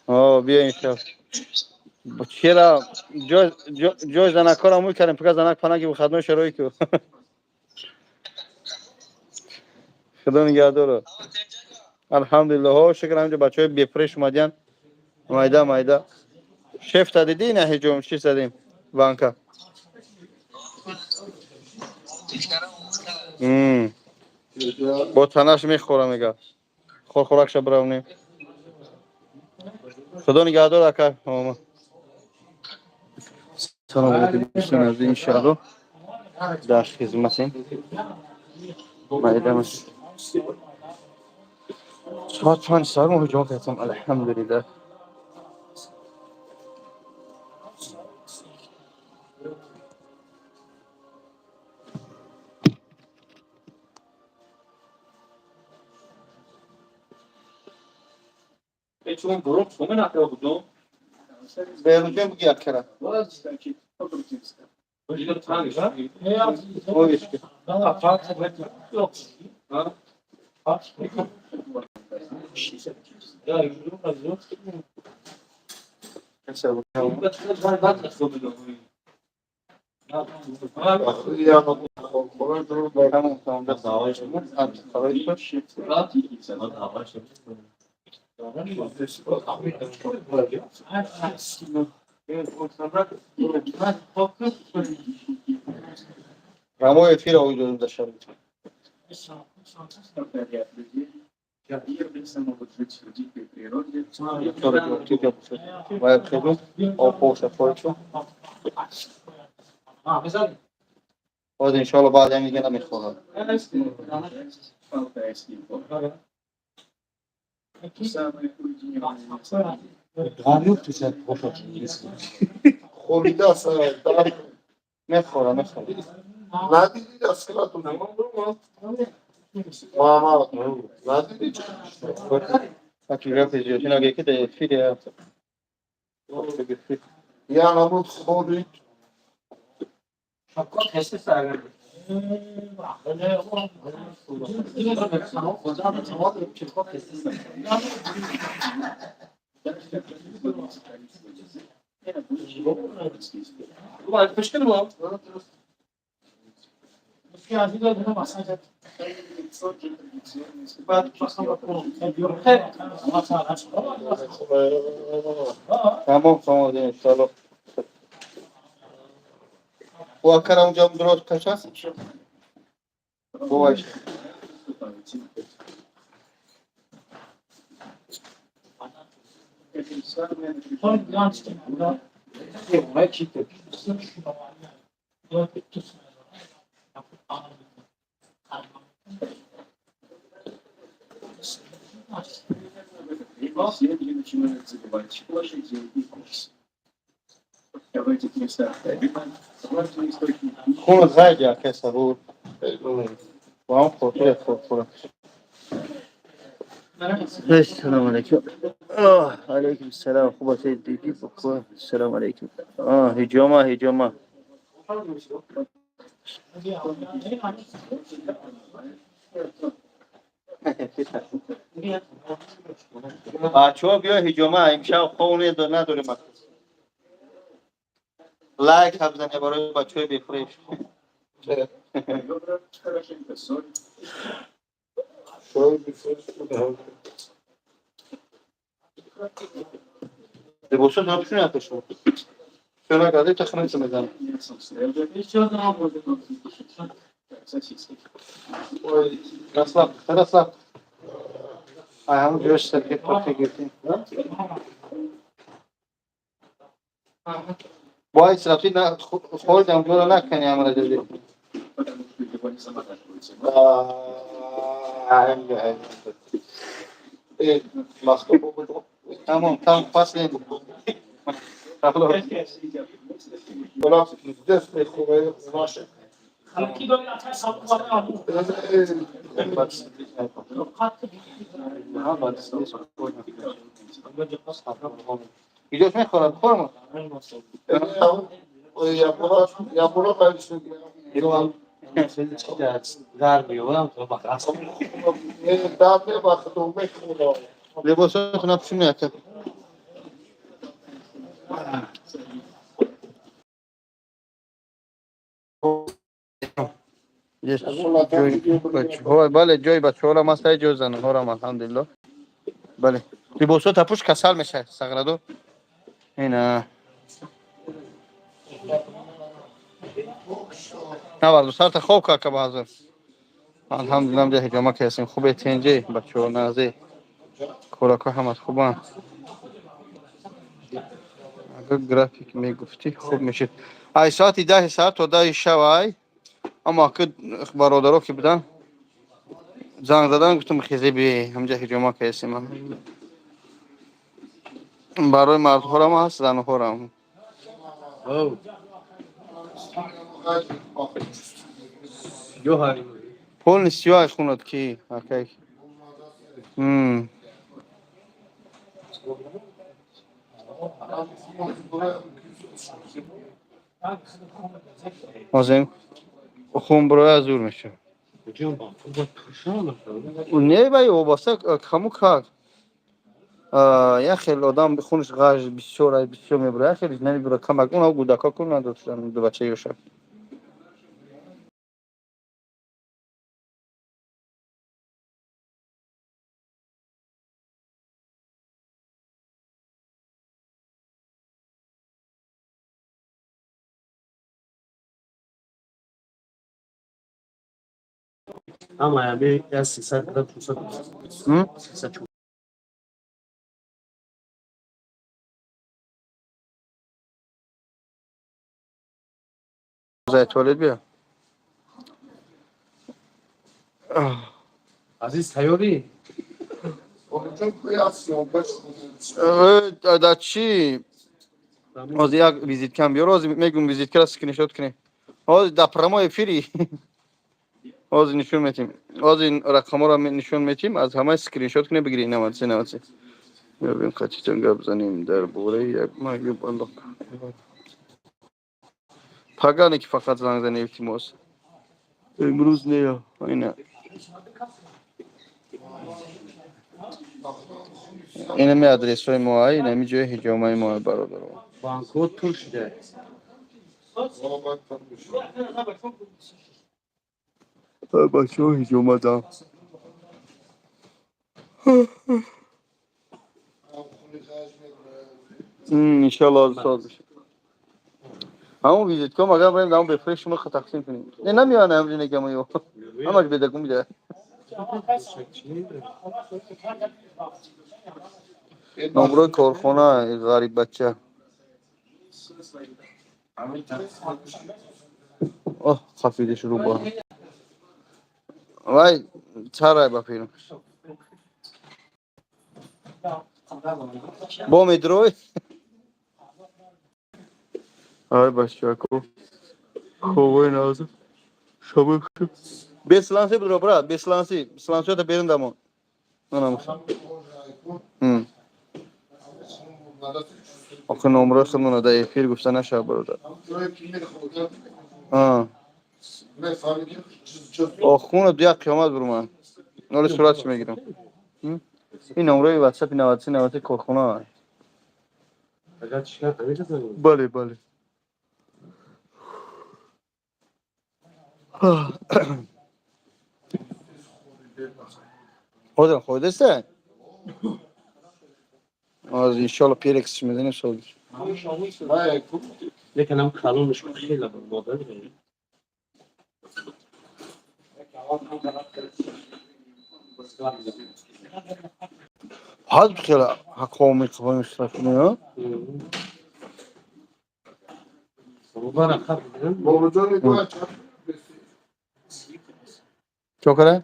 О, биё имшаб. Чера ҷой занакҳоро мӯй кардем, фақат занак панаги выходной шарои ку. Худо нигаҳдора. Алҳамдулиллоҳ, ҳо шукр, ҳаминҷо бачаҳои бепреш омадиян. Майда майда. Шефта дидӣ ина ҳиҷом чӣ задем? Банка. Бо танаш мехӯра мега. Хорхӯракша биравнем. Худо нигаҳдор ака. Омад. Салом алейкум дӯстони азиз, иншааллоҳ дар хизматем. Майдамаш. Соат 5 сар мо ҳуҷум кардем, алҳамдулиллоҳ. Беруҷон буги акара. Овечка. Тамом, тамом. Прямой эфир уйдем до шари. Боз иншоалло баъд ҳам дига намехоҳад. Мехӯра, мехӯра. Надидӣ аскарату мама надидӣ. Аки гапи зиёд ина ки дар эфире. Я намуд хорид. Тамом, тамом, иншоалло. Бо акара унҷа дурот каша? Боваш. Хунат ғайди ака сабур. Бо ҳам хотир хӯрхӯра. Ассалому алайкум. Алайкум салом. Хуб ҳастед дидӣ? Хуб. Ассалому алайкум. Ҳиҷома, ҳиҷома. Бачаҳо биё ҳиҷома, имшаб хоб надорем. Лайк ҳам бизане барои бачаҳои бефуреш. Либосо пушуни апа шумо. Чора газета хранится мезанам. Ой, расслаб, расслаб. Ай, ҳамун ҷояш сафед пахе гирифтем. Бояд рафти на хӯрдам ҷоро накани ҳамара ҷоди. Тамом, тамом, фасли. Иҷош мехӯрад, хӯрма. Либосҳои напӯшуни, ака. Бале, ҷои бачаҳорам аст, ҷои занҳорам, алҳамдулилло. Бале, либосҳо тапӯш, касал мешавад сағрадо. Ина наварду сарта хоб кака ба ҳазор. Алҳамдулилло, ҷа ҳиҷома кардем. Хубе, тенҷе, бачаҳо назе, хӯрокҳо ҳамат хубанд. Агар график мегуфтӣ, хуб мешид. Ай соати 10-и саҳар то 10-и шаб ай. Аммо ака бародаро ки будан, занг задан, гуфтам, хезе би ҳамҷа ҳиҷома кардем. Барои мардҳорам ҳаст, занҳорам. Oh, Johan. Полностью ай хунат ки акай. Ҳозир хун бироя, зур мешавад. Не, вай вобаста каму как. Як хел одам хунаш ғаж бисёр ай, бисёр мебура, як хел намебура, камак. Уна гудака кун надоштан, ду бача ёша. Ама я я 300 да 300. 300. Зай туалет биё. Азиз, тайёрӣ? Да чӣ? Ҳозир як визиткам биёр, ҳозир мегум, визиткара скриншот кунем. Ҳозир дар прямой эфири. Ҳозир нишон метим. Ҳозир рақамҳоро нишон метим, аз ҳамаи скриншот кунем, бигиред 93 93. Мебинем, қатитон гап занем дар бораи як маъюб аллоҳ. Пагане ки фақат занг зане, илтимос. Имрӯз не. Ина. Инами адресҳои мо ай, инами ҷои ҳиҷомаи мо, бародаро. Банкот пур шуда. Бачаҳо ҳиҷома дам. Иншалло, ҳозир соз мешавад. Ҳамон визитком агар барем, дамон бефреш шумо тақсим кунем. Не, намеёянд ҳамҷо негама ё. Ҳамаш бедагум мида. Номрои корхона, ғариб бача. Оҳ, хафидеш рӯба. Вай, чарай ба филм. Бо медрой? Ай, бачако. Ховой назу. Шабы. Без сланцы бро, брат, без сланцы. Сланцы это берем домой. Ну, нам. Охи, номрои худмона дар эфир гуфта нашавад, бародар. Охуна як қиёмат бурман. Ноли суратш мегирам. Ин номрои ватсапи 93 93 корхона. Агар чӣ ҳамиша занӣ? Бале, бале. Ҳозир хӯрдаста? Ҳозир иншоалло перексиш мезанем, соз. Лекин ҳам калонаш хеле модар. Ҳазр хеле ҳақоми қабоми штраф кунӣ? Рубара хаб дидам. Чо кара?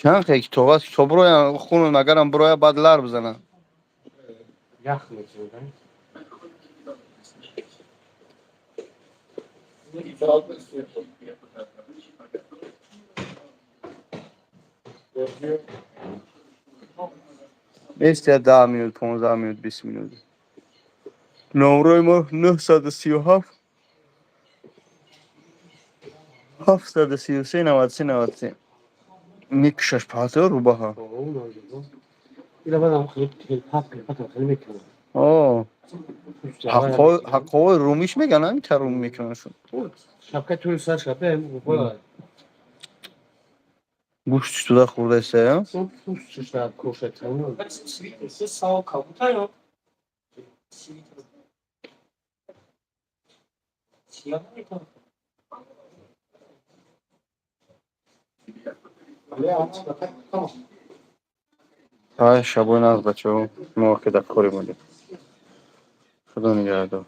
Чанд хе китоб аст, китоб бироям, хунун агарам бироя, баъд лар бизанам. Ях мекунад. Нест, я 10 минут, 15 минут, 20 минут. Номрои мо 937 733 93 93. Мекушаш паҳто рӯбаҳа. Ила баъдам хеле пак пак хеле мекунад. О, ҳаққои румиш меган, ҳамин рум мекунашон. Шапка туи сар шапка рӯба. Гӯшти туда хӯрдаиста. Пӯсташ дар коша. Ай, шабои нағз, бачаҳо, мо ки дар кори будем. Худо нигаҳдор.